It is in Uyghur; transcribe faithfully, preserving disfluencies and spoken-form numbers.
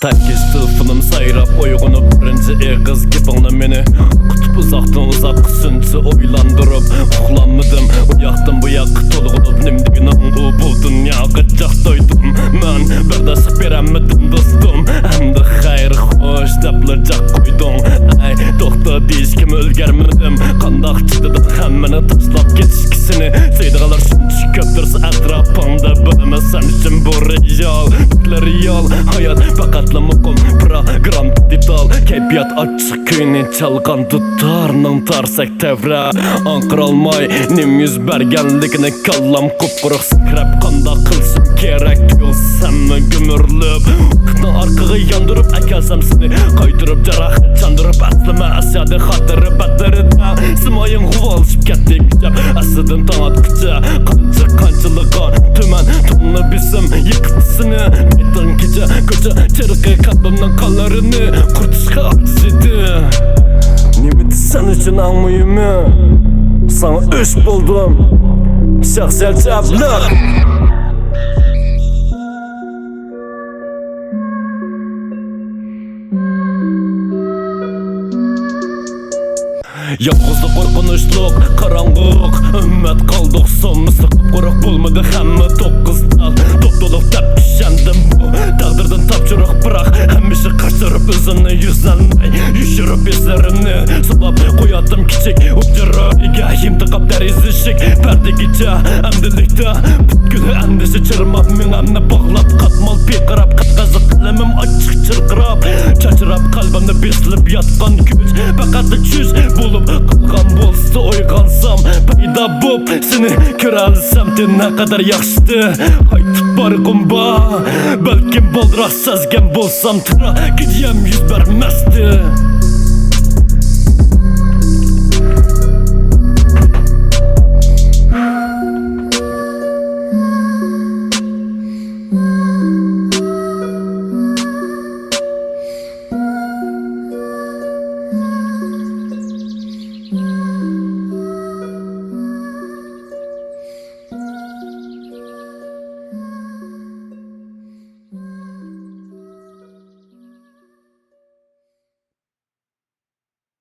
تەكىست تېلېفونۇم سايراپ، ئويغىنىپ بىرىنچى ئېغىز گېپىڭنى مېنى قۇتۇپ، ئۇزاقتىن ئۇزاققا شۇنچە ئويلاندۇرۇپ، ئۇخلانمىدىم. ئۇ ياقتىن بۇ ياققا تولغىنىپ، نېمە دېگىنىڭ ئۇ، بۇ دۇنياغا چاقتايدىم. مەن بەرداشلىق بېرەلمىدىم دوستۇم، ئەمدى خەير خوش دەپلا جاق قويدۇڭ. ئەي توختا دېيىشكىمۇ ئۈلگەرمىدىم، قانداق چىدىدىڭ ھەممىنى تاشلاپ كېتىشكە سېنى سۆيىدىغانلار شۇنچە كۆپ تۇرسا ئەتراپىڭدا، بىلىمەن سەن ئۈچۈن بۇ رېئال، پۈتۈنلەي رېئال ھايات پەقەتلا مۇقىم پروگرامما، دېتال كەيپىيات، ئاچچىق كۈينى چالغان دۇتارنىڭ تارسەك تەۋرە. ئاڭقىرالماي نېمە يۈز بەرگەنلىكىنى كاللام قۇپقۇرۇق سەكرەپ، قانداق قىلىشىم كېرەك تۇيۇلساممۇ گۈمۈرۈلۈپ، ۋاقىتنى ئارقىغا ياندۇرۇپ ئەكەلسەم سېنى قايتۇرۇپ، جاراھەت چاندۇرۇپ ئەسلىمە ئەسيادى خاتىرە بەتلىرىدە سىمايىڭ غۇۋالىشىپ كەتتى كېچەم ئەسلىدىن تاڭ ئاتقىچە. قانچە قانچىلىغان تۈمەن تۇڭنى بېسىم يىقىتتى سېنى. بېتىڭ كېچە كوچا چىرىقى قەلبىمنىڭ قانلىرىنى قۇرۇتۇشقا ئاجىز ئىدى. نېمىدى سەن ئۈچۈن ئەڭ مۇھىمى؟ ساڭا ئۆچ بولدۇم شەخسىيەتچە ئەبلەخ. يالغۇزلۇق قورقۇنچلۇق، قاراڭغۇلۇق، ئۈممەت قالدۇق سوممىسى قۇپقۇرۇق، بولمىدى ھەممە توققۇز تال. دوپتۇلۇق دەپ ئىشەندىم بۇ تەقدىردىن تاپشۇرۇق، بىراق ھەمىشە قاچۇرۇپ ئۆزۈمنى يۈزلەنمەي، يوشۇرۇپ ھېسلىرىمنى سولاپ قوياتتىم كىچىك ھۇجرىگە، يىمتىقاپ دېرىزە ئىشىك پەردىگىچە. ئەمدىلىكتە پۈتكۈل ئەندىشە چىرماپ، مېڭەمنى باغلاپ، قاتمال پىرقىراپ، قەغەزلىك قەلىمىم ئاچچىق چىرقىراپ، چاچراپ قەلبىمدە بېسىلىپ ياتقان كۈچ پەقەتلا چۈش بولۇپ قالغان بولسا، ئويغانسام پەيدا بوپ سېنى كۆرەلىسەمتى نەقەدەر ياخشىدى. قايتىپ بارغۇم بار، بەلكىم بالدۇراق سەزگەن بولسام تراگېدىيەم يۈز بەرمەستى.